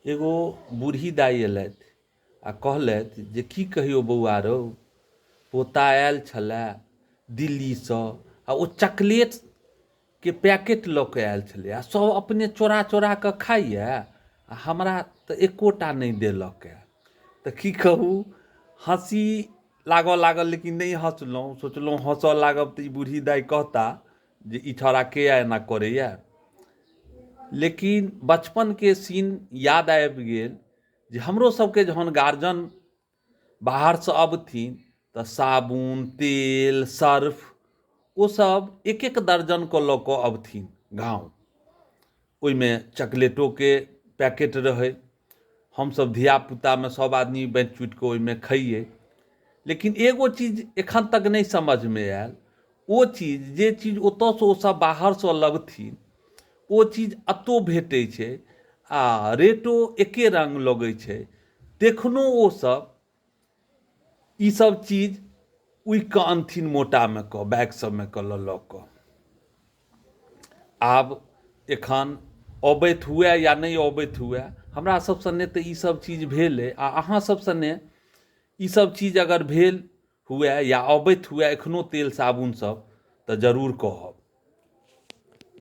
एगो बूढ़ी दाइ अयलथि आ कहलथि जे की कहियौ बौआ रौ, पोता आयल छलए दिल्लीसँ आ ओ चॉकलेटके पैकेट लऽ कऽ आयल छलै आ सभ अपने चोरा चोरा कऽ खाइए आ हमरा तऽ एकोटा नहि देलक हँ। तऽ की कहू, हँसी लागऽ लागल लेकिन नहि हँसलहुँ। सोचलहुँ हँसऽ लागब तऽ ई बूढ़ी दाइ कहता जे ई छौड़ा किया एना करैए। लेकिन बचपनके सीन याद आबि गेल जे हमरो सबके जहन गार्जियन बाहरसँ अबथिन तऽ साबुन, तेल, सर्फ ओ सब एक एक दर्जनके लऽ कऽ अबथिन गाँव। ओहिमे चॉकलेटोके पैकेट रहै। हमसब धियापुतामे सब आदमी बाँटि चुटि कऽ ओहिमे खइयै। लेकिन एगो चीज एखन तक नहि समझमे आयल, ओ चीज जे चीज ओतऽसँ ओसब बाहरसँ लबथिन ओ चीज एतौ भेटै छै आ रेटो एके रङ्ग लगै छै, तखनो ओसब ईसब चीज उघि कऽ अनथिन मोटामे कऽ बैग सबमे कऽ लऽ लऽ कऽ। आब एखन अबैत हुए या नहि अबैत हुए, हमरा सब सने तऽ ईसब चीज भेल अइ आ अहाँ सब सने ईसब चीज अगर भेल हुए या अबैत हुए एखनो तेल साबुन सब तऽ जरूर कहब।